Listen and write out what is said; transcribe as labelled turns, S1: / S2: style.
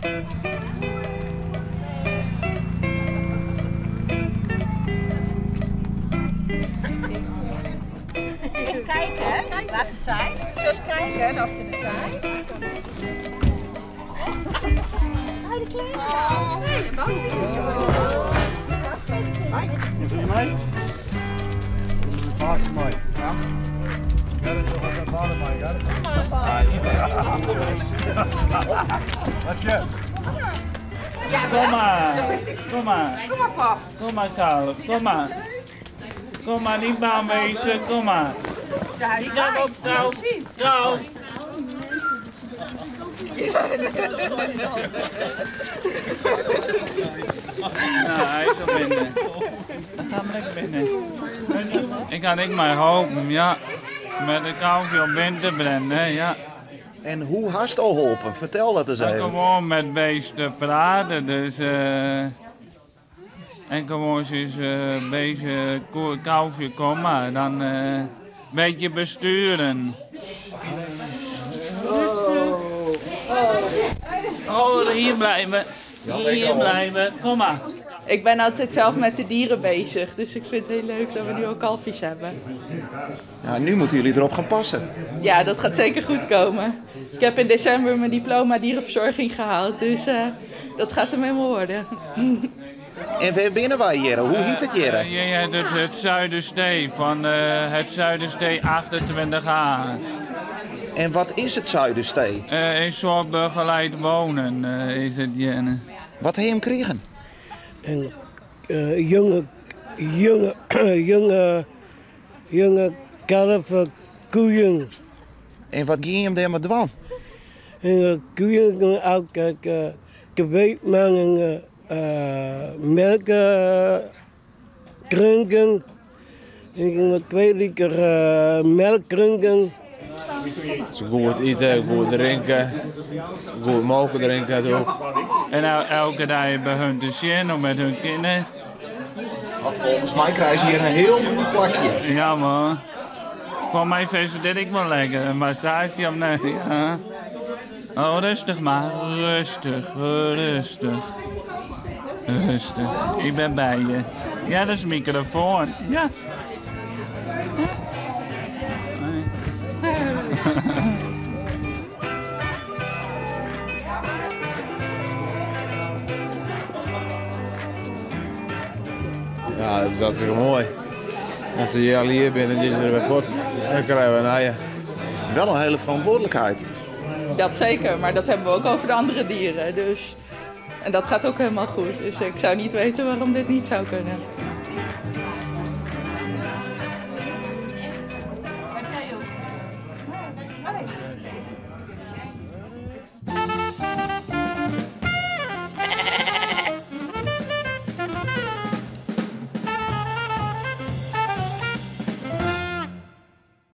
S1: Even kijken waar ze zijn. Zullen eens kijken of ze er zijn? Hi, de kleine. Nee, de
S2: Hi, wil je mee? Paas mij. Ja.
S3: Kom maar, kom maar.
S1: Kom maar, pap.
S3: Kom maar, kalf, kom maar. Kom maar, niet bang wezen, kom maar. Die kant op, kalf, kalf. Nou, hij is al binnen. Dan gaan we lekker binnen. Ik had ik maar hopen, ja. Met de kalfje op binnen te brengen, ja.
S4: En hoe hast al geholpen? Vertel dat eens even.
S3: Gewoon met beesten praten, dus... En gewoon eens een beetje kalfje komen, dan een beetje besturen. Oh, hier blijven. Hier blijven. Kom maar.
S5: Ik ben altijd zelf met de dieren bezig, dus ik vind het heel leuk dat we nu ook kalfjes hebben.
S4: Ja, nu moeten jullie erop gaan passen.
S5: Ja, dat gaat zeker goed komen. Ik heb in december mijn diploma dierenverzorging gehaald, dus dat gaat hem helemaal worden.
S4: En waar binnen wij hier? Hoe heet het hier?
S3: Ja, het Zuiderstee van het Zuiderstee 28A.
S4: En wat is het Zuiderstee?
S3: Een soort begeleid wonen is het hier.
S4: Wat heb je hem gekregen?
S6: Een jonge kalf, koeien.
S4: En wat ging je hem daarmee doen?
S6: En koeien ook kweekman melk drinken. En 2 liter melk drinken.
S7: Ze goed eten, goed drinken, goed melk drinken ook.
S3: En elke dag bij hun te zien of met hun kinderen.
S4: Volgens mij krijgen ze hier een heel goed plakje.
S3: Ja man. Voor mij vindt ze dit ik wel lekker. Een massage of nee. Ja. Oh, rustig maar. Rustig, rustig. Rustig. Ik ben bij je. Ja, dat is een microfoon. Ja.
S7: Ja, dat is hartstikke mooi. Als ze hier al hier binnen, dan is er weer voort. Dan krijgen we een eier.
S4: Wel een hele verantwoordelijkheid.
S5: Dat zeker, maar dat hebben we ook over de andere dieren. Dus. En dat gaat ook helemaal goed. Dus ik zou niet weten waarom dit niet zou kunnen.